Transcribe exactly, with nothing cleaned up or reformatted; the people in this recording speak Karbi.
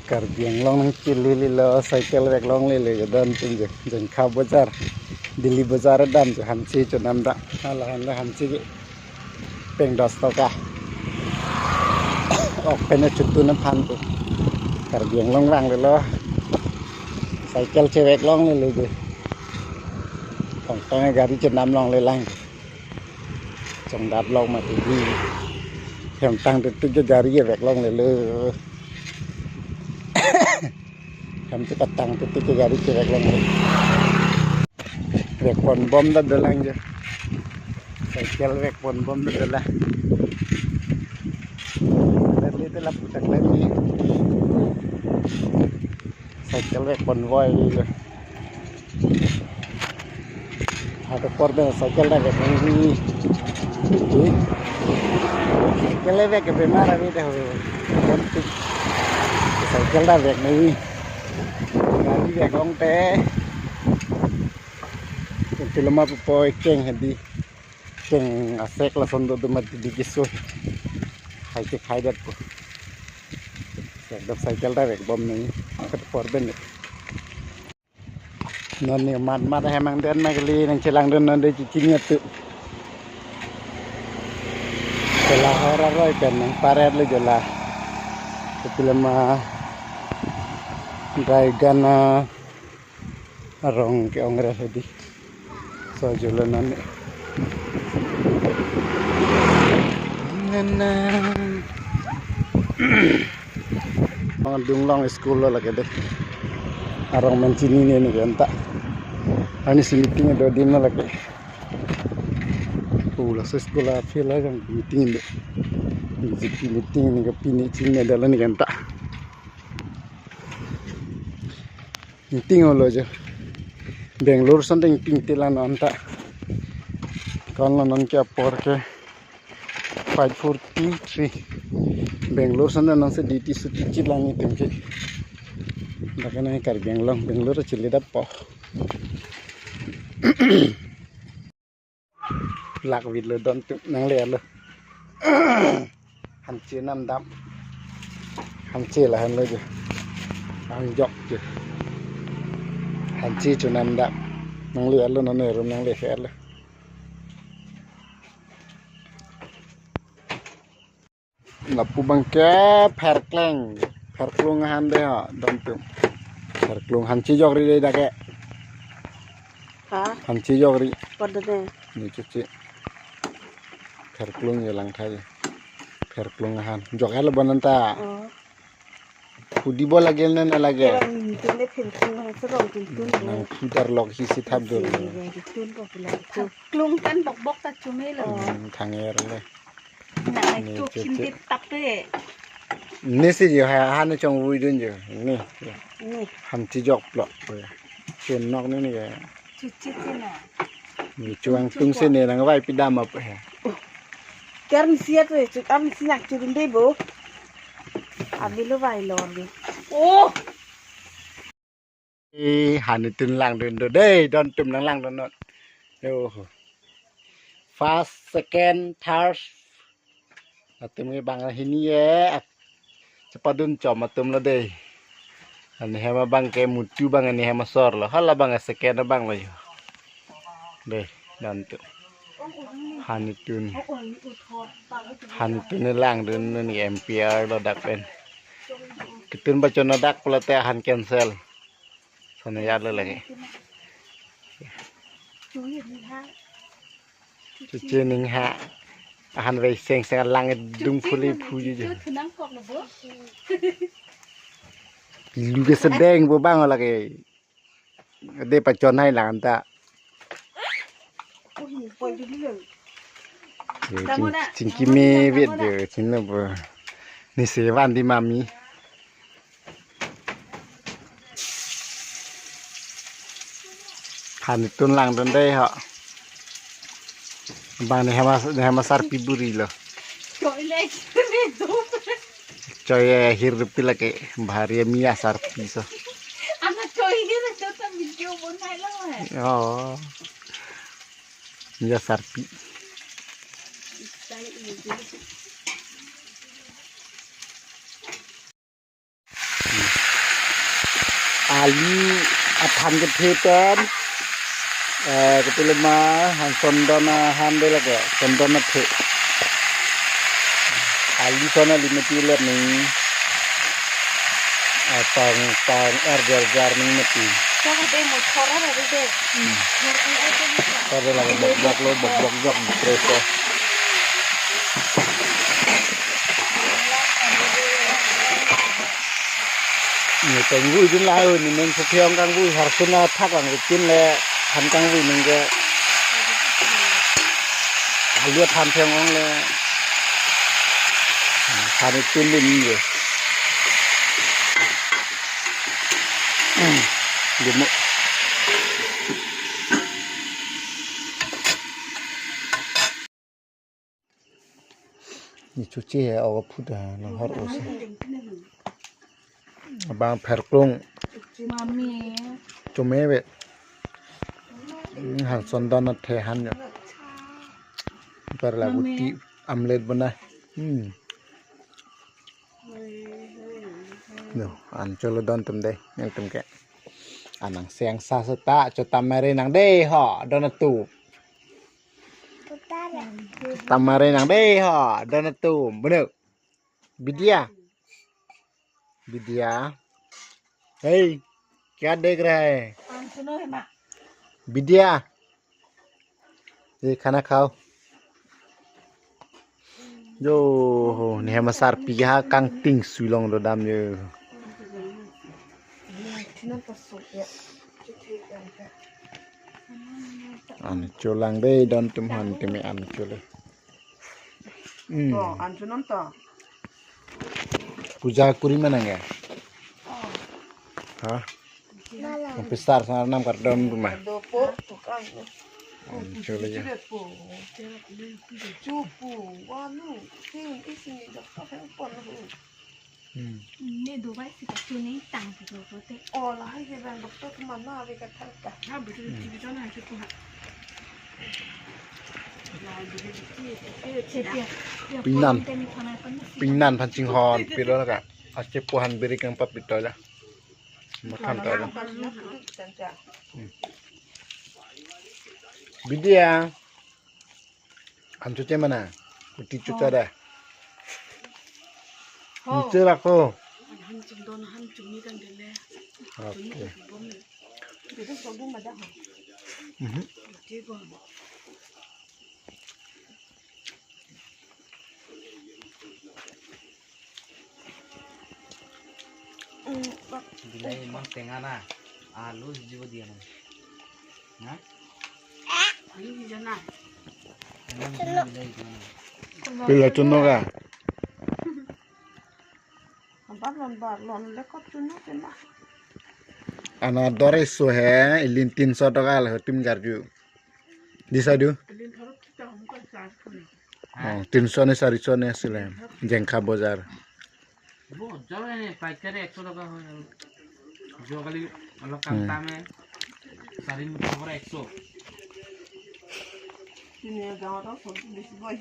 Karbi Anglong nangchilililo, cycle vek longlelo, kedon atum je, Jengkha Bazar, Daily Bazar dam je, Hanse chonam dam. Hala hanlo Hanse ke peng dos toka. Ok pen chotun aphan tu. Karbi Anglong vanglelo. Cycle chevek longlelo je. Tongtong gari chonam longlelang. Chongdap long mati di. Hem tang tu tu ke gari vek longlelo. Hem tu patang tu tu ke gari chevek longlelo. Vek ponbom ta dolang je. Cycle vek ponbom ta dolang. Lele te lapu tak lele. Cycle vek ponvoi je. Hadak apor pen cycle ta vek nangji. Cycle vek ke bemar avi dah. Cycle ta vek nangji. Gari vek ong te. Untu lama po po keng hedi. Keng asek lason dodo mati di kisu. Hai ke khai dat po. Dak cycle ta vek bom nangji. Hadak apor pen. Non ne mat mat hem angden ma kali nangchelangdun non de chini atum. Jela hor aroi pen nangparet le jela. Kopilama Daigan arong ke-ong re hedi. So jela non ne. Nana. Bang adung along school lo lake de. Arong pen chinine ne ke anta. Arnisi meeting do adim lo lake. Oh, laso school a field a jong meeting de. B J P meeting ne ke pine chinine dala ne ke anta. Meeting holo jo. Bangalore ason ding ping tila non ta. Kon lo non ke apor ke five forty-three. Bangalore ason non se duty suti chilang itum ke. Dak nang Karbi Anglong, Bangalore chili dap po. Lak vit lo don atum nangle lo. Hanse nam dam. Hanse la han lo jo. Ang jok jo. Hanse chonam dam. Nangle lo non ne rum nangle he lo. Lapu abang ke pherkleng, pherklung ahan de ha, don atum. Pherklung hanse jokri de dak ke. Ha? Hanse jokri. Pada de. Ne cheche. Pherklung ye lang thai. Pherklung ahan. Jok helo bonan ta. Oh. Hudi bo lagel nan lage. Kerang mintin de pherklung ahan serong tintin. Nang pudar lok hi si thap dor. Tintin ko pula. Klung kan bok bok ta chumelo. Hmm, thanger le. Nang ne tu cheche. Khinti tap te. Ne si jo ha, ha ne chongvui dun jo. Ne. Ne. Hanse jok plok. Chun nok ne ne. Chuchi china. Ne chuang tung se ne nangvai pidam ap he. Kern siat we chu am siak chu dun de bo. Abi lo vai lor de. Oh. Eh, hanitun langdun do dei, don atum nanglangdun non. Yo. First, second, third. Atum ke bang hini ye. Chepadun chom atum lo dei. Ani hem abang ke mutu abang ani hem asor lo. Hala abang second abang lo yo. Dei, don atum. Hanitun. Hanitun langdun ni M P R lo dak pen. Ketun bachon dak pulote ahan cancel. Sana ya lo lagi. Cheche ning ha. Ahan vei seng seng lang dung phuli phu ju ju. Lu ke sedeng bo bang lagi. Ade pachon hai lang ta. Ye, ching, chingki me vet je, ching lo bo. Ne se van di mami. Hanitun langdun dei ho. Bang ne hem a, ne hem asarpi buri lo. Choi le, choi le, dum. Choi, eh, hirdupi lake bahari mi asarpi so. Ana choi hir to ta video bonai lo hai. Oh. Mi asarpi. Isai ini. Ali aphan kethe pen, eh, kepilema han sondon ahan de lake, sondon athe. Ali son ali mati let ning, eh, tong, tong, er, jar, jar ning mati. Kau ada motor ada deh. Hmm. Kau ada lagi bok, bok lo, bok, bok, bok, terus ya. Ni kangvui dun la, ni neng phu pheong kangvui, har suna thak lang rutin le, han kangvui neng ke. Alia than pheong ong le. Than itun dun ni ke. Demo. Ni chuche he, awa phut ha, nang hor ose. Abang pherklung. Mami. Chume be. Hmm, han sondon athe han yo. Par lagu ti omelette bana. Hmm. Yo, an cholo don tum de, nang tum ke. Anang seng sa seta, chota mare nang de ho, don atu. Tamare nang de ho, don atum, bener. Bidya. Bidya. Hey, kya dekh raha hai? Bidya. Ye khana khao. Yo, ho, ni hema sarpi ha kangting sulong do dam yo. An cholang de don tum han teme an chole. Hmm. To, an chunon to. Puja kuri manang ya? Oh. Ha? Malang. Besar sana nam kardom rumah. Do po, to kan. An chole ya. Chupu, wanu, tin, isini, doktor handphone hu. Hmm. Ne Dubai si kachuneng tang si ko te. Oh, lahai ke bang doktor ke mana ave kathar ta. Ha, betul, hmm, betul, betul, ha, cukup, ha. Pingnan. Pingnan phan chinghon pilo ka. Ache puhan beri kang papito la. Makan to la. Hmm. Bidya. An chuche mana? Kuti chucha da. Ho. Niche lako. Han chingdon han chingni kan dele. Okay. Mhm. Bilai mang tengana. Alu jibo dia na. Ha? Alu jibo na. Bilai tengana. Pila chunok a? Barlon, barlon, lekot chunok ke na. Ana dore so he, ilin tinso toka le tim garju. Disa du? Oh, tinso ne sariso ne sile. Jengkha bojar. Bojar ne paikari ekso taka hoy. Jo kali alok kam tame. Sari muthor ekso. Tini gaon to bisi boy.